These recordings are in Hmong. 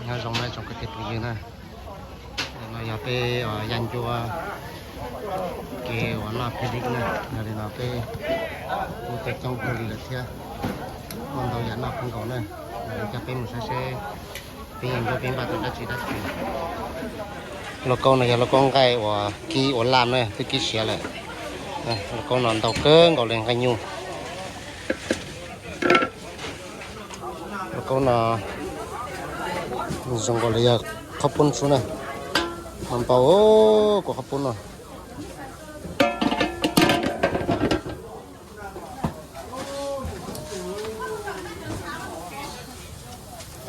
Nyob zoo na tsoom kwv tij phooj ywg na, no yog peb yaj ncua kev ua noj picnic na, yog li no peb kuj tau coob kawg li lawm thiab, muaj ntau yam noj kawg nkaus na. Coj peb mus saib seb peb yaj ncua peb npaj tau dab tsi dab tsi. Lauj kaub no yog lauj kaub nqaij uas kib ua laj na, twb kib siav lawm. Lauj kaub no ntau kawg nkaus li nqaij nyuj. Lauj kaub no zoo nkaus li yog qhob poob xwb na, mas npau kuv qhob poob no.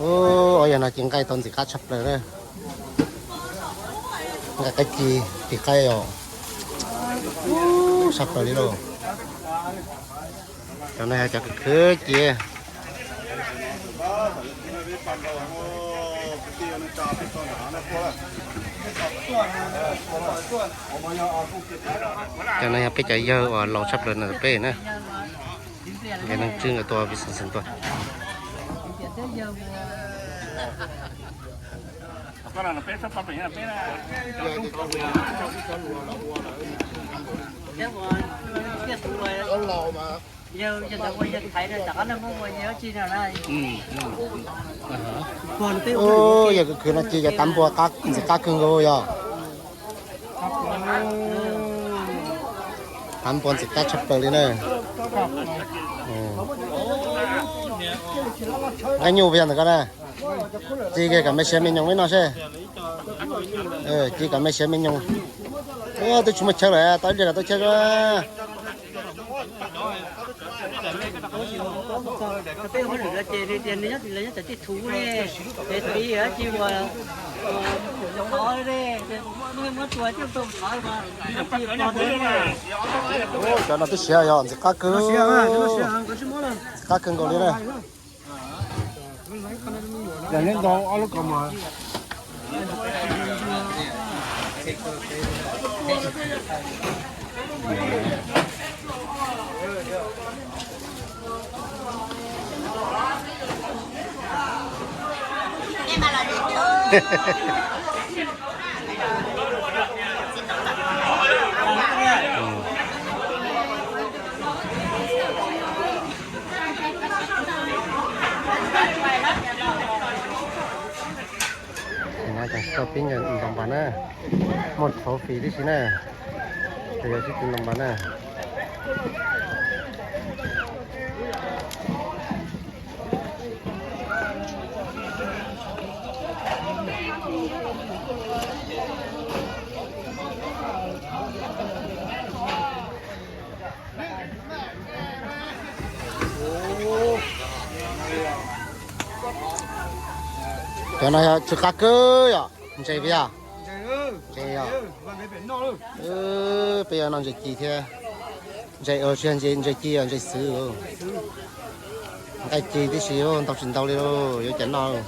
Ua yog no ces nqaij tau ntxim qab tshaj plaws na. Nqaij qaib ci, ci qaib os, tshaj plaws li lauj. Cov no yog cov khwv khwv ci. Cov no yog peb cov yawg uas laus tshaj plaws ntawm peb na. Nkawd neeg tswb nkawd tuaj pis xees tuaj. Yog khwv khwv no ces cov tav npua ntxim qab kawg nkaus yog. Tav npua ntxim qab tshaj plaws li na. Nqaij nyuj puas yog ntawm ko na? Ci kom me siav me nyoos ib no seb. Ci kom me siav me nyoos. Twb tsis muaj chaw lawm, tau ib pliag kom tau chaw. Cov no twb siav yog ntxim qab kawg. Ntxim qab kawg nkaus li na. Tsis tau pib ntaus npas na, muaj trophy tib si na, ces yog sib tw ntaus npas na. Cov no yog tsw qab kawg yom, ntses puas yog? Ntses yog. Peb yuav noj ntses ci thiab. Ntses, tsis yog ntses ci, ntses xwb. Nqaij ci tib si, ntau tsis ntau li, yuav cas noj.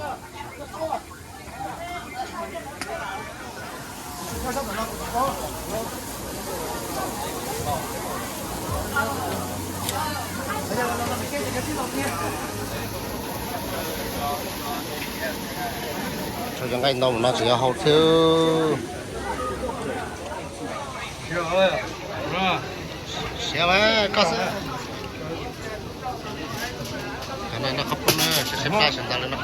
Tso cov nqaij ntau mus no tseem yuav hau thiab. Siav mas koj xwb. Noj qhob poob na, sawv daws noj qhob poob.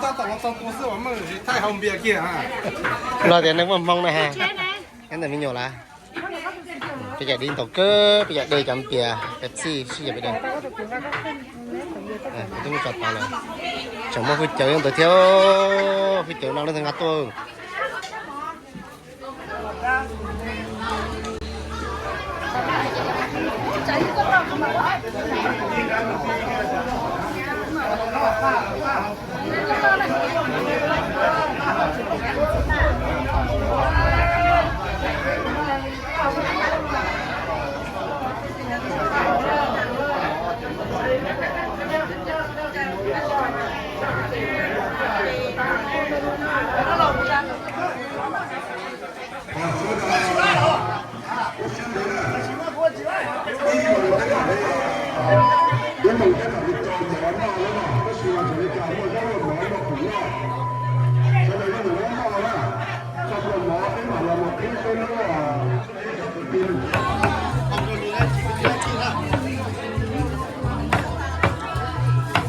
Tab tom los txog kuv xwb uas muaj thaij hau npias kiag. Los tias neeg muaj hmoo na ha. Ntawm me nyuam lawm. Peb cov dib ntau kawg, peb cov de cov npias, Pepsi sib yam peb de. Twb muab tso tod lawm. Tseem muaj hwj cawv ntawd thiab, hwj cawv no leej twg nqa tuaj.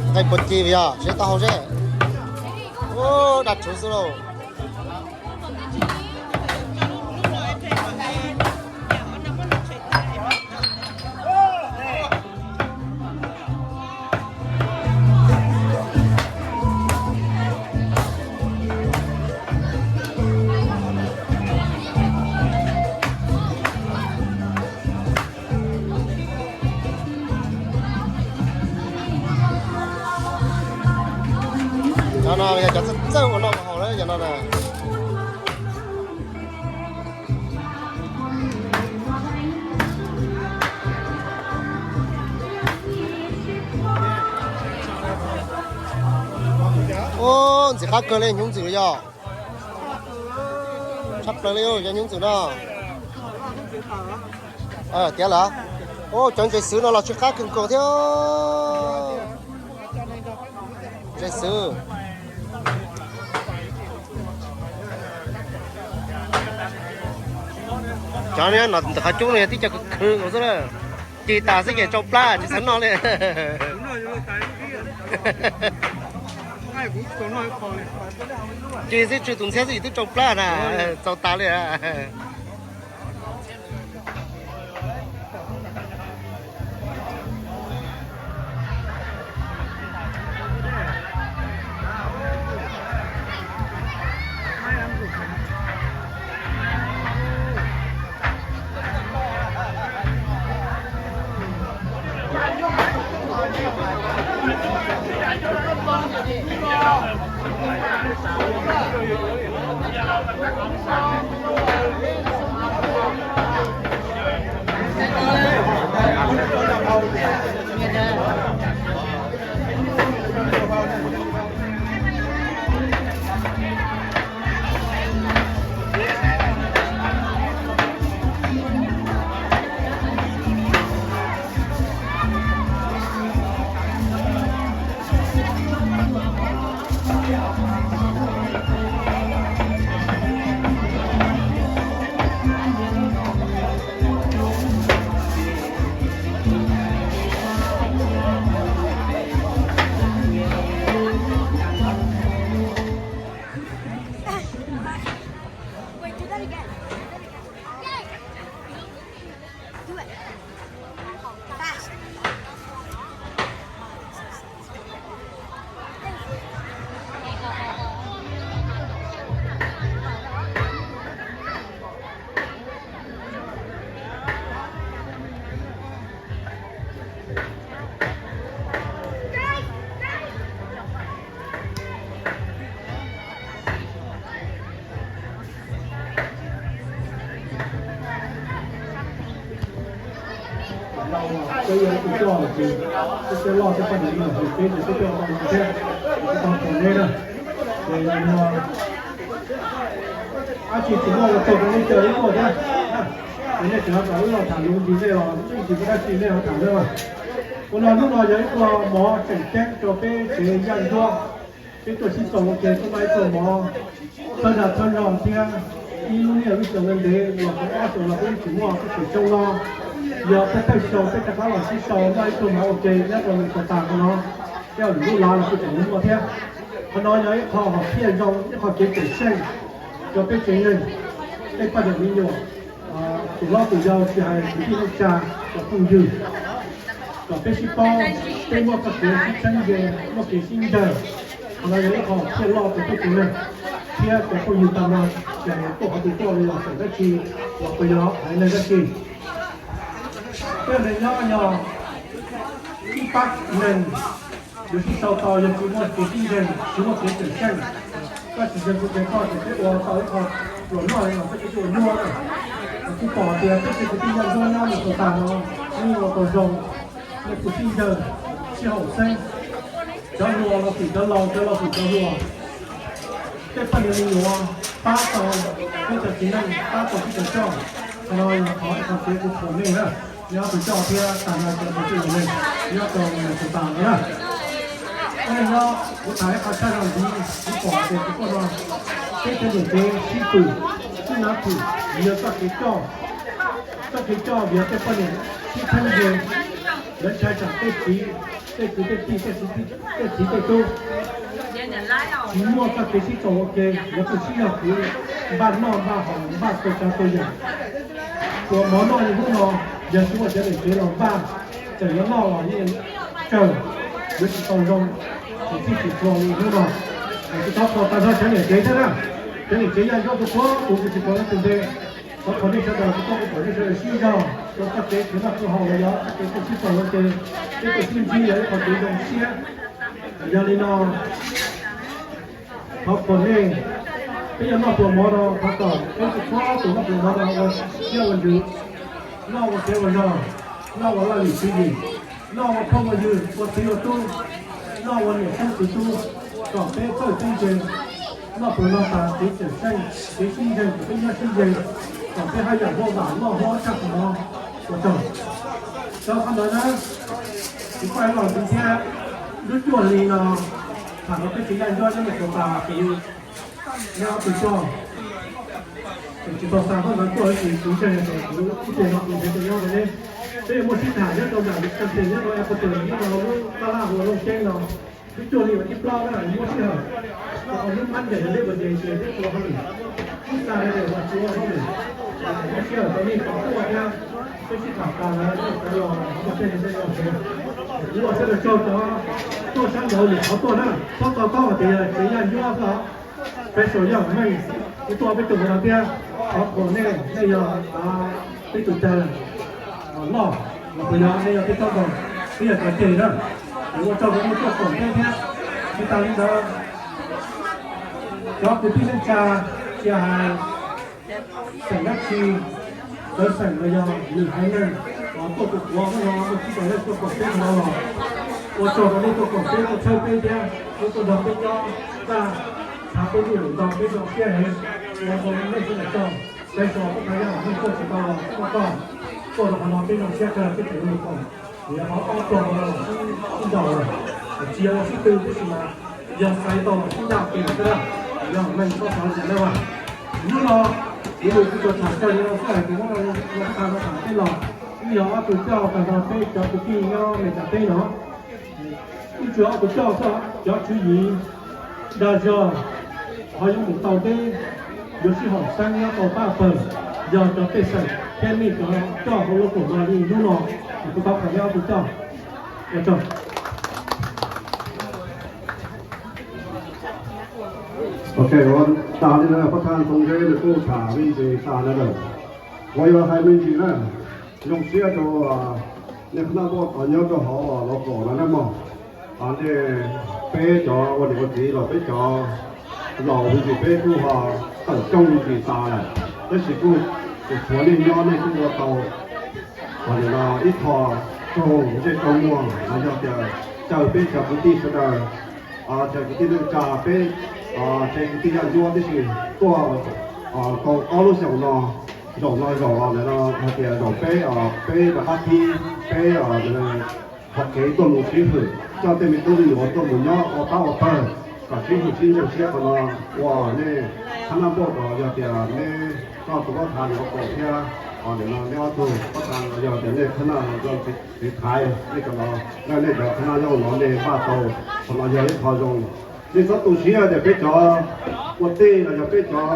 Nqaij puas ci yog seb tau hau seb. Ub, dab tshuv xwb lauj. Cov no yog cov txawj txawj ua noj ua haus lawm cov no na. Ub, ntxim qab kawg li, hnyuv ntxwm li yog. Tshaj plaws li cov hnyuv ntxwm no. Tiav lawm. Ub, cov ntses xwb no los tsw qab kawg nkaus thiab. Ntses xwb. Cov no ntawm qhov cub no yog tib co khwv khwv xwb na. Ci tas xwb ces tsau plab tsis xav noj li. Ci xwb tsw tus ntxhiab xwb twb tsau plab na, txaus tas li. Peb yog ib tug coj lawm ces tej loj tej poj niam li lawm ces peb mus peb coj tau thiab, tau tau neb na. Dab tsi tsis muaj los txog rau nej caw ib tuaj thiab. Es nej tseem ho kom wb los tham lus ntsis nej los ib ntsis muaj dab tsi nej ho tham na. Ua no hnub no yog ib tug mov tseem ceeb rau peb tsev Yaj Ncuab. Peb tuaj sib txoos ua ke tuaj noj ib tug mov thawj dag thawj zog thiab ib lub niaj lub xyoo ntev los tau ob xyoos los peb yeej tsis muaj, peb tseem xyoo no yog thawj thawj xyoo peb rov qab los sib sau noj ib tug mov ua ke nyob rau Minnesota qhov no. Tej lwm lub lav los kuj tseem muaj thiab. Qhov no yog ib qho hom phiaj zoo, ib qho kev cawm seej rau peb tsev neeg, tej poj niam me nyuam, tus hlob tus yau, tsis hais kwv tij neej tsa, cov phooj ywg, kom peb sib paub, peb muaj txoj kev sib txheeb ze, muaj kev sib ncaws. Qhov no yog ib qho hom phiaj loj rau peb tsev neeg thiab cov phooj ywg tag nrho, tsis hais tuaj qhov twg tuaj los yog xeem dab tsi los puas yog haiv neeg dab tsi. Peb neeg nyob yog ib pab neeg yuav sib sau tau yog tsis muaj kev sib ncaws, tsis muaj kev cawm seej. Koj tsis ntseeg kuv ntseeg koj ces peb ua tau ib qho luam noj li no peb thiaj ua nyuaj na. Kuv pom tias peb tsev kwv tij Yaj Ncuab nyob Minnesota no, nej ua tau zoo, nej kuj sib ncaws, sib haum xeeb. Cov hluas los fwm cov laus, cov laus fwm cov hluas. Tej poj niam me nyuam pab tau peb cov txiv neej, pab tau peb cov coj. Qhov no yog qhov ib qho kev kuv thuam nej na, nyob tus coj thiab tag nrho cov kwv tij neeg nyob rau Minnesota no na. Ua li no kuv tham ib qho tshaj no ntxiv, kuv pom tias kuv tuaj no, peb cov niam tsev sib pwm, sib nav pwm, yog txoj kev coj, txoj kev coj yog tej poj niam sib txheeb ze, lawv ntshai tsam tej txiv, tej kwv tej tij, tej txiv tej tub tsis muaj txoj kev sib txoos ua ke, lawv kuj sib yog kwv, npaj noj npaj haus, npaj txhua tsav txhua yam. Pluas mov noj li hnub no, yog tsis muaj cov niam tsev los npaj, txawm yuav noj los yeej tsawg, yuav tsis tau zoo, tsis txhij tsis txhua li hnub no. Kuv thov qhuas tag nrho cov niam tsev thiab na, cov niam tsev Yaj Ncuab txhua txhua tus, kuv tsis pom leej twg ntse. Thov qhuas nej sawv daws, kuv thov kuv pom nej sawv daws sib zog rau txoj kev khwv noj khwv haus los yog txoj kev tuaj sib txoos ua ke, peb tuaj sib ntsib yog ib qho kev zoo siab. Yog li no, thov qhuas nej, peb yuav noj pluas mov no, thov kom peb txhua txhua tus noj pluas mov no ua siab ua ntsws, noj ua kev ua zog, noj ua laj lim tswv yim, noj ua phooj ua ywg, ua txiv ua tub, noj ua niam tub txiv tub, kom peb txawj txawj ntse, noj pluas no tas kev cawm seej, kev sib ntseeg, kom peb nyob sib ntseeg, kom peb haj yam muaj vam loj hlob tshaj qhov no. Ua tsaug. Rau qhov ntawd na, kuv kuj hais los ntxiv thiab, lub cuaj hli no, tham rau peb tsev Yaj Ncuab nyob Minnesota, kuv nyob ob tug coj, kuv tsis tau xa phauj ntawd tuaj, tab sis kuv ntseeg tias kuv ib teg no kuv nrhiav tus nyob rau neb. Peb yuav muaj sib tham nyob rau nram Wisconsin, nyob rau Appleton, nyob rau lub tab laj hu ua Looj Ceeb no. Lub cuaj hli vas thib plaub na, muab sij hawm, rau qhov lub Monday, Labor Day ces peb tsis ua hauj lwm, lub Saturday los tsis ua hauj lwm. Muab sij hawm rau nej tau tuaj thiab, peb sib tham tas lawm nej sawv los hauv Monday, Tuesday, Wednesday, kuv ua siab los tsaug cov tuaj sab nraud lwm qhov tuaj na, txhob to taub hais tias yog tsev Yaj Ncuab xwb os. Peb tsuas yog meej, kuv tuaj peb tug no thiab, thov qhuas nej, nej yog peb tus cawg loj los puas yog nej yog peb tsob nkaus, peb yog cov ceg na. Kuv ua tsaug rau nej tuaj koom peb thiab. Tsis tas li ntawd, cov kwv tij neej tsa, tsis hais xeem dab tsi, cov xeem los yog lwm haiv neeg, tuaj tus Suav no, tuaj sib koom, tuaj koom peb no los, ua tsaug rau nej tuaj koom peb, tuaj tshawb peb thiab, tuaj nrog peb nyob, tag, tshav peb ntuj lwm ntau peb zoo siab heev. Ua tsaug rau nej sawv daws tsaug, peb tsuas pub rau yam nej tuaj tsis tau los tuaj tog, tuaj rau qhov no peb zoo siab kawg, peb tseem yuav mus koom. Vim qhov ob tog no los sib ntaus lawm, tsis yog ua sib tw tab sis mas yog xaiv tau los sib ncaj ua ke lawm xwb na. Yog meej txhob xav li cas na. Hnub no kuv lus kuv tsuas tham kawg li no xwb, hais tias muab rau ua tag no tham peb los, wb yog ob tug coj tag nrho peb cov kwv tij nyob Amelikas teb no. Wb tsuas ob tug coj xwb, cov tswv yim dag zog ho yuav mus tau deb, yuav sib haum xeeb nyob tau pab pawg, yog cov pej xeem thiab nej cov coj hauv lub koom no li hnub no, kuv thov qhuas nej ob tug coj. Ua tsaug. Ok, ua tas li ntawd, pab thaj Ntxoov Zeb nws kuj tham me ntsis tas lawm. Ua yuav hais me ntsis na, zoo siab rau nej qhov naj npoj nyob rau hauv los koom no na mog. Ntej peb cov ua niam ua txiv los peb cov laus me ntsis peb kuj ho tawm coob me ntsis tas lawm, tab sis kuj tshuav nej nyob nej kuj ua tau ib qho raug ntsej raug muag los yog tias caw peb cov kwv tij sawv daws, cov kwv tij neej tsa peb Tsev kwv tij Yaj Ncuab tib si tuaj tau ob lub xyoos no, zaum no zaum no hais tias zaum peb, peb rov qab thib peb hom kev tuaj mus sib hwm, coj tej me tub me nyuam tuaj mus nyob ua pab ua pawg kom sib hwm sib ntseeg siab. Qhov no ua nej qhab naj npauj rau yog tias neb koj tus koj thav no kaum thiab, neb ob tug koj thav no yog tias nej qhab naj no txiv thaiv nej cov no, nej cov qhab naj nyob no nej npaj tau, qhov no yog ib qho zoo. Nej txhob tu siab tias peb cov ua tij los yog peb cov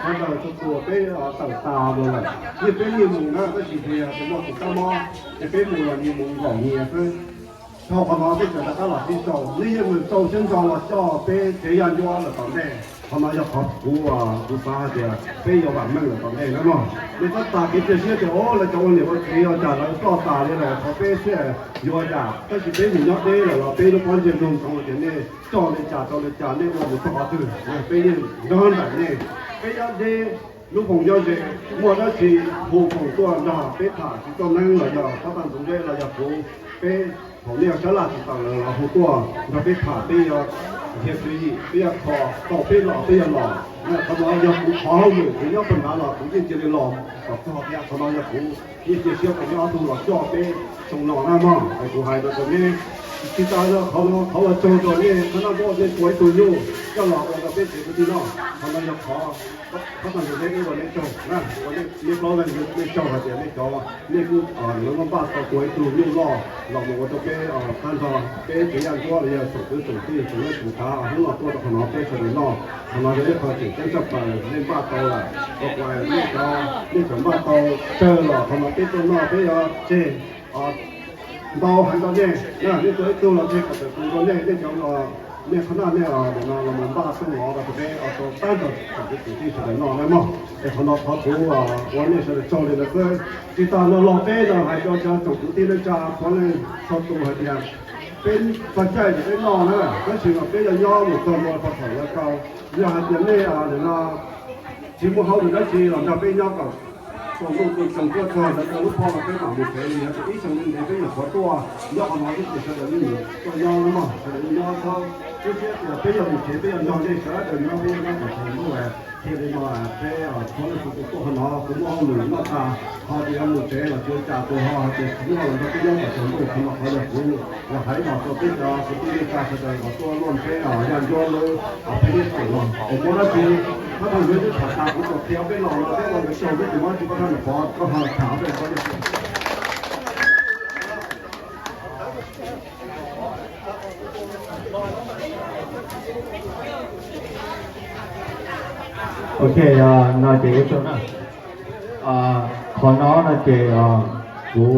sawv daws txhua tus peb tawm tas los lawm, yeej peb yeej mus na, tab sis tias muaj tus kab mob ces peb mus los nyias mus nkaum nyias xwb. Dhau qhov no peb tseem rov qab los sib sau, nej yeej mus sau siab ntso los coj peb tsev Yaj Ncuab lawm tom ntej. Qhov no yog qhov kuv, kuv xav hais tias peb yuav vam meej lawm tom ntej na mog. Nej txhob tas kev cia siab tias o lawv cov ua niam ua txiv ua cas lawv ploj tas li lawm, qhov peb thiaj yuav ua cas, tab sis peb mus nyob deb lawm los peb lub pob ntseg nug ntsoov tias nej coj li cas rau li cas, nej ua mus txog qhov twg, peb yeej nyob nraim nej. Peb nyob deb, lub foom nyob ze, muaj dab tsi hu foom tuaj nrog peb tham tsis txoj neeb los yog thab tag ntxoov zeb los yog kuv, peb thaum nej sab laj tsis tawm lawm los hu tuaj nrog peb tham, peb yuav hiav tswv yim, peb yuav kho, thaum peb los peb yuav los. Qhov no yog kuv qhov hauj lwm, kuv nyob pem nrad los kuv yeej cia li los kom txog thiab. Qhov no yog kuv yeej cia siab rau neb ob tug los coj peb xyoo no na mog. Es kuv hais rau nej, tsis tas qhov no, qhov ua tsaug rau nej qhab naj npauj nej tua ib tug nyuj coj los ua rau peb tsev kwv tij noj. Qhov no yog qhov thab tag ntxoov zeb ib ua nej tsaug na, ua nej plaub leeg nej tsaug hais tias nej cov, nej kuj npaj tau tua ib tug nyuj loj los mus ua rau peb tag nrho peb tsev Yaj Ncuab los yog tsoom kwv tsoom tij tsoom leej tsoom tsav hnub no tuaj rau qhov no peb sawv daws noj. Qhov no yog ib qho tseem ceeb tshaj plaws nej npaj tau lawm, ua nej cov, nej tseem npaj tau tsawg los qhov no peb tuaj noj peb yuav tseg ntau heev rau nej. Nej tua ib tug los tseg kom tawm tus rau nej, nej cov, nej qhab naj nej no los mus npaj tuaj los rau peb tau tag nrho tsoom kwv tsoom tij sawv daws noj na mog. Es qhov no qhov kuv ua nej sawv daws tsaug li ntawd xwb. Tsis tas no los peb los hais rau cov tsoom kwv tij neej tsa puav leej txhua tus hais tias peb txog caij ces peb noj na, tab sis mas peb yuav nyob mus txog ntua pog thaum yuav tau. Yog hais tias nej no tsis muaj hauj lwm dab tsi los nrog peb nyob kom tsaus ntuj tsaus ntuj tuaj txog ntawd rau lub phoj no peb mam mus tsev, yog tias ib xyoo li ntev peb nyuam qhuav tuaj nyob qhov no ib ces sawv daws yeej mus tuaj nyob na mog, sawv daws yeej nyob txhob tu siab tias peb yuav mus tsev peb yuav nrog nej sawv daws nyob, peb yuav nyob kom tsaus ntuj. Thiaj li no peb txhua leej txhua tus tuaj qhov no kuv muaj hauj lwm noj tas, ho tias yuav mus tsev los tsis ua cas, tus ho hais tias tsis muaj los nrog peb nyob kom tsaus ntuj. Qhov no qhov yog kuv los hais los rau peb cov kwv tij neej tsa sawv daws los tuaj luaj peb Yaj Ncuab lub peb teb chaws no es muaj dab tsi thab tag ntxoov zeb twb tham tas kuv tsuas qhia peb los no peb ua ntawd tsaug, peb tsis muaj dab tsi, pab thab Nom Pov koj ho tham peb qhov yog Ok, no ces ua tsaug na. Qhov no no ces kuv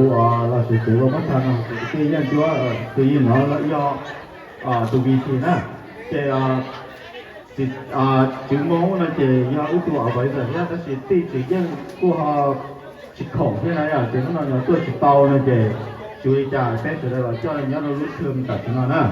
los sis kuv ua muab tag no ces kwv tij Yaj Ncuab, tus yij no yog tus V P na, ces Tswv Moob no ces yog ib tug advisor thiab, tab sis tij Tswv Yeej kuj ho tsis khoom thiab na yom, ces hnub no nws tuaj tsis tau no ces tsis ua li cas, peb sawv daws los coj nyob rau lub thwm tam sim no na.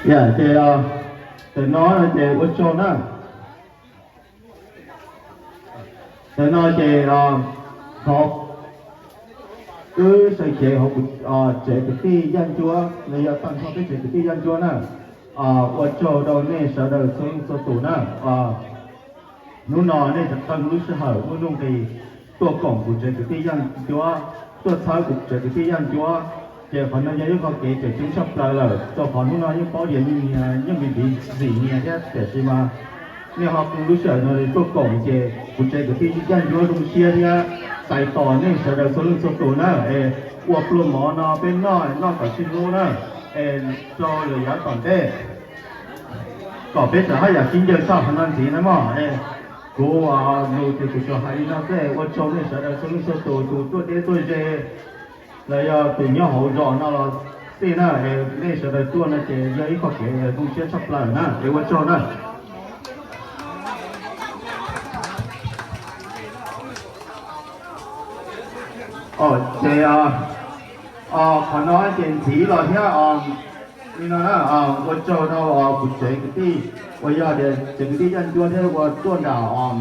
Yam ces tam no no ces ua tsaug na. Tam no ces thov wb sawv cev hauv kuv tsev kwv tij Yaj Ncuab los yog tag nrho peb tsev kwv tij Yaj Ncuab na, ua tsaug rau nej sawv daws txhua leej txhua tus na. Hnub no nej tseem qee lub sij hawm muaj nuj nqis tuaj koom kuv tsev kwv tij Yaj Ncuab, tuaj txhawb kuv tsev kwv tij Yaj Ncuab, ces qhov no yog ib qho kev tseem ceeb tshaj plaws lawm, rau qhov hnub no yeej paub tias nyias yeej nqhis nqhis nyias thiab, tiam sis mas nej ho qee lub sij hawm no tuaj koom ces kuv tsev kwv tij Yaj Ncuab zoo siab thiab txais tos nej sawv daws txhua leej txhua tus na. Es ua pluag mov no peb noj, noj kom sib hlub na, es rau lwm yav tom ntej kom peb tseem haj yam sib ncaws tshaj qhov no ntxiv na mog. Kuv nug ces kuv tsuas hais li no xwb, ua tsaug nej sawv daws txhua leej txhua tus, tus tuaj deb tuaj ze los yog tus nyob hauv zos no los xij na, nej sawv daws tuaj no ces yog ib qho kev zoo siab tshaj plaws na, es ua tsaug na. Ces qhov no ces ntxiv los thiab, Li no na, ua tsaug rau kuv tsev kwv tij uas yog tias tsev kwv tij Yaj Ncuab thiab ua tuaj nram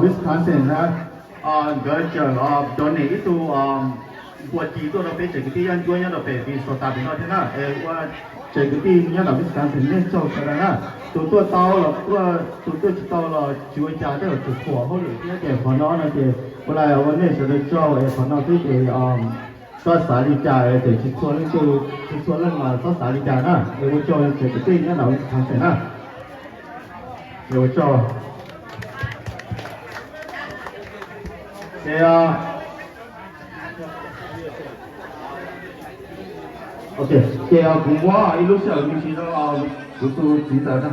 Wisconsin na. Nkawd tseem donate ib tug npua ci tuaj rau peb tsev kwv tij Yaj Ncuab nyob rau pem Minnesota pem no thiab na. Es ua tsev kwv tij nyob nram Wisconsin nej tsaug sawv daws na. Tus tuaj tau los tuaj, tus tuaj tsis tau los tsis ua cas, tej zaum tseem pom hauj lwm thiab. Ces qhov no no ces ua li ua nej sawv daws tsaug es qhov no xwb ces txhob xav li cas, ces tsis txhua leej twg tsis txhua leej los txhob xav li cas na. Es ua tsaug tsev kwv tij nyob nram Wisconsin na. Es ua tsaug. Ces, ces kuv muab ib lub sij hawm me ntsis rau kuv tus txiv ntxawm na.